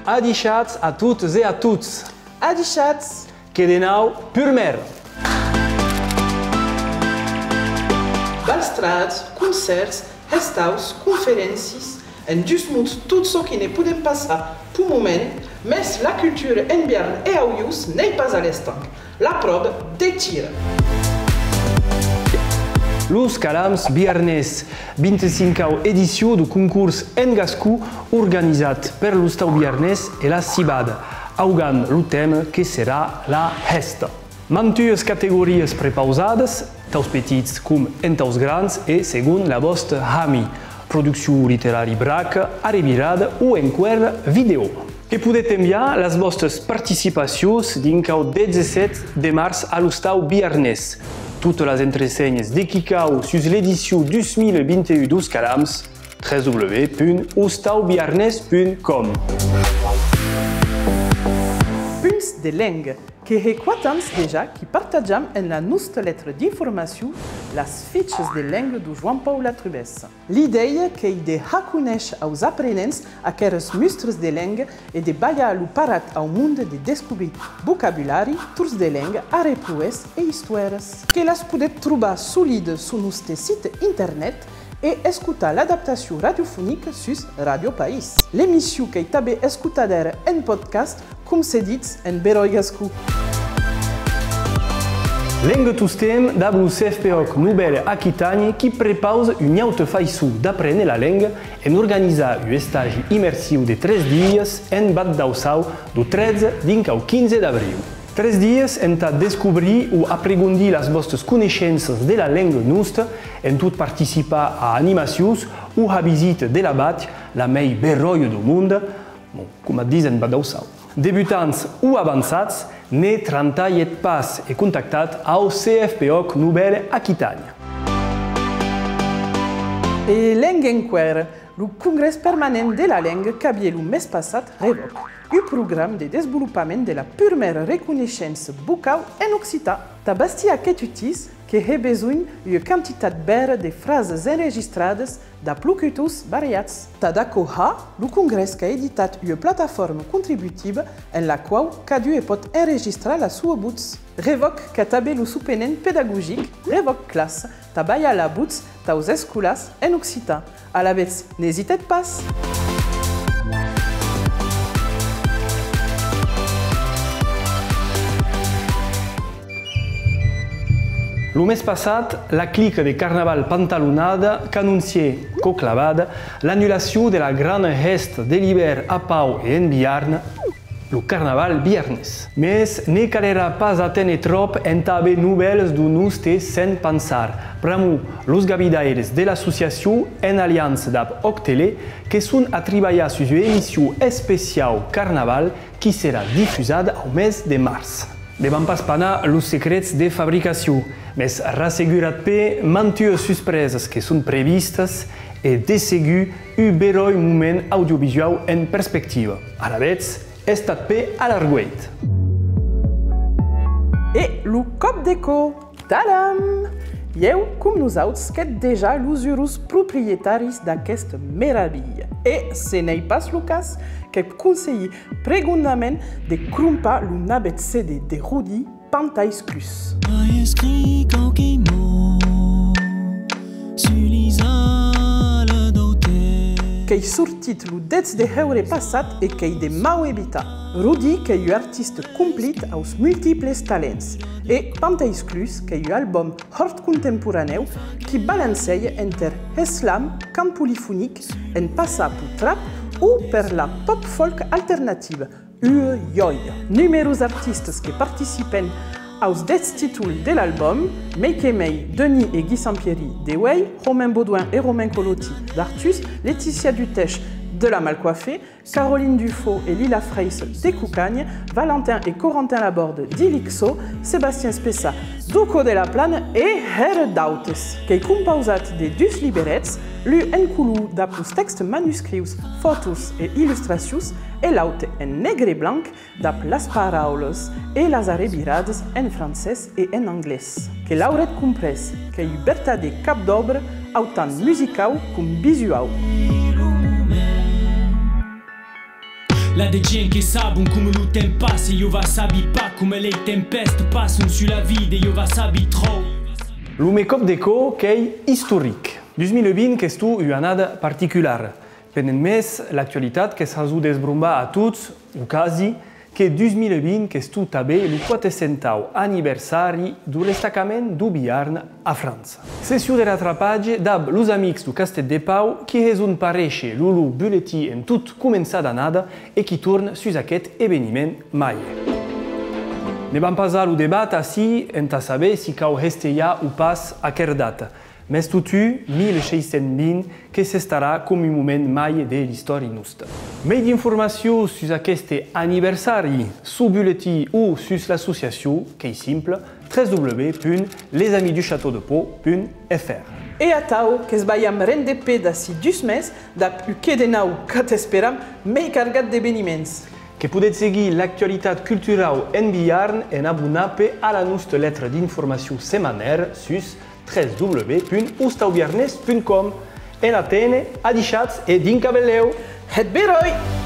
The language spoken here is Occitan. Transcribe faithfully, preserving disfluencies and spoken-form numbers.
Adishatz a totas e a tots! Adishatz! Que de nau, purmèr! Balstrats, concèrts, hestaus, conferéncias, en dus mots tot çò qui ne podem passar peu moment, mès la cultura en Biarn e aulhors n'ei pas a l'estanc. La pròva de tira. Los Calams Biarnés, vint-e-cinquau edicion deu concors en gascon organizat per l'Ostau Biarnés e la Civada. Augan lo tèma que serà la hèsta. Mantuas categorias prepausadas, taus petits com entaus grans e segon la vòsta hami, produccion literari braca, arrevirada o enqüèra vidèo. Que podetz enviar las vòstas participacions dinc au dètz-e-sèt de març a l'Ostau Biarnés. Totas las entresenhas de quicau sus l'edicion dus mila vint-e-un deus Calams, tres w punt ostau biarnés punt com. Punts de lenga. Que hè quate ans dejà qui partatjam en la nosta letra d'informacion las fichas de lenga deu Joan Paul Latrubessa. L'idèia qu'ei de har conéisher aus aprenents aqueras mustras de lenga e de balhar lo parat au monde de descobrir vocabulari, torns de lenga, arreproès e istoèras. Que las podetz trobar solidas sus noste site internet e escotar l'adaptacion radiofonica sus Ràdio País. L'emission qu'ei tanben escotadèra en podcast, com se ditz en beròi gascon. Lenga tostemps dab lo C F P Òc Novèla Aquitània qui prepausa ua auta faiçon d'apréner la lenga en organizar un estagi immersiu de tres dias en Vath d'Aussau deu tretze dinc au quinze d'abriu. Tres dias entà descobrir o apregondir las vòstas coneishenças de la lenga nosta, en tot participar a animacions o har visita de la vath, la mei beròia deu monde, bon, coma disen Vath d'Aussau. Debutants o avançats, ne trantalhetz pas e contactatz au C F P Òc Novèla Aquitània. E lenga enqüèra, lo Congrès Permanent de la Lenga qu'aviá lo mes passat Revòc, un programa de desvolopament de la purmèra reconeishença vocau en occitan. Tà bastir aqueth utís que hè besonh ua quantitat bèra de frasas enregistradas dab locutors variats. Tad aquò har, lo Congrès qu'a editat ua plataforma contributiva en la quau cadun e pòt enregistrar la sua votz. Revòc qu'a tanben lo sopenent pedagogic Revòc Classe, tà balhar la votz taus escolars en occitan. Alavetz, n'esitetz pas! Lo mes passat, la clica de Carnaval Pantalonada qu'anonciè, còp clavada, l'annulacion de la grana hèsta de l'ivèrn a Pau e en Biarn, lo Carnaval biarnés. Mes ne calerà pas aténer tròp entà aver novèlas deu noste Sent Pançard, pr'amor los gavidaires de l'associacion, en aliança dab Òc Tele, que son a tribalhar sus ua emission especiau Carnaval qui serà difusada au mes de març. Ne vam pas panar los secrets de fabricacion, mes rasseguratz-pe, mantuas suspresas que son previstas e, de segur, un beròi moment audiovisuau en perspectiva. Alavetz, estatz-pe a l'argueit! E lo còp de còr! Tadam! Ieu, com nosauts, qu'ètz dejà los urós proprietaris d'aquesta meravilha. E, se n'ei pas lo cas, que conselhi pregondament de crompar lo navèth C D de Rodi, Pantais Clus. Ai escrit quauquei mots sus lis alas dau temps. Qu'ei sortit lo dètz de heure passat e qu'ei de mau evitar. Rodi qu'ei un artista complit aus multiples talents e Pantais Clus qu'ei un album hòrt contemporanèu qui balanceja enter slam, cant polifonic, en passar peu trap o per la pop-folk alternativa. Ua jòia! Numerós artistas que participen aus dètz títols de l'album, mei que mei Denis e Guy Sampieri de Uèi, Romain Baudouin e Romain Colotti d'Artús, Laetitia Dutèche de La Malcoiffée, Caroline Dufau e Lila Freisse de Cocanha, Valentin e Corentin Laborde d'Ilixo, Sébastien Spessa deu Cò de la Plana e hèra d'autes. Qu'ei compausat de dus liberets, l'un en color dab los tèxtes manuscrius, fòtos e illustracions, e l'aute en negre e blanc dab las paraulas e las arreviradas en francés e en anglés. Que l'auretz comprés, qu'ei un vertadèr cap d'òbra autant musicau com visuau. N'i a de gents que sabon coma lo temps passa, ieu va sabi pas coma lei tempèstas passon sus la vida, ieu va sabi tròp. Lo me còp de còr qu'ei istoric. Dos mila vint qu'estó ua annada particulara. Pendent mes, l'actualitat que's hasó desbrombar a tots, o quasi, que dos mila vint qu'estó tanben lo quate centau anniversari deu restacament deu Biarn a França. Session de ratrapatge dab los amics deu Castèth de Pau qui heson paréisher lo lor bulletin en tot començar d'annada e qui torna sus aqueth eveniment màger. Ne vam pas har lo debat ací entà saber si cau hestejar o pas aquera data, mes totun, mila sheis cents vint que s'estarà com un moment màger de l'istòria nosta. Mei d'informacions sus aqueste anniversari, suu bulletin o sus l'associacion, qu'ei simple, tres w punt les amis du château de pau punt f r. E atau, que's balham rende pè d'ací dus mes dab un Qué de nau, qu'at esperam, mei cargat d'eveniments. Que podetz seguir l'actualitat culturau en Biarn en abonar-pe a la nosta letra d'informacion setmanèra sus tres w punt ostaubiarnés punt com. En aténer, adishatz e dinc a benlèu! Hètz beròi!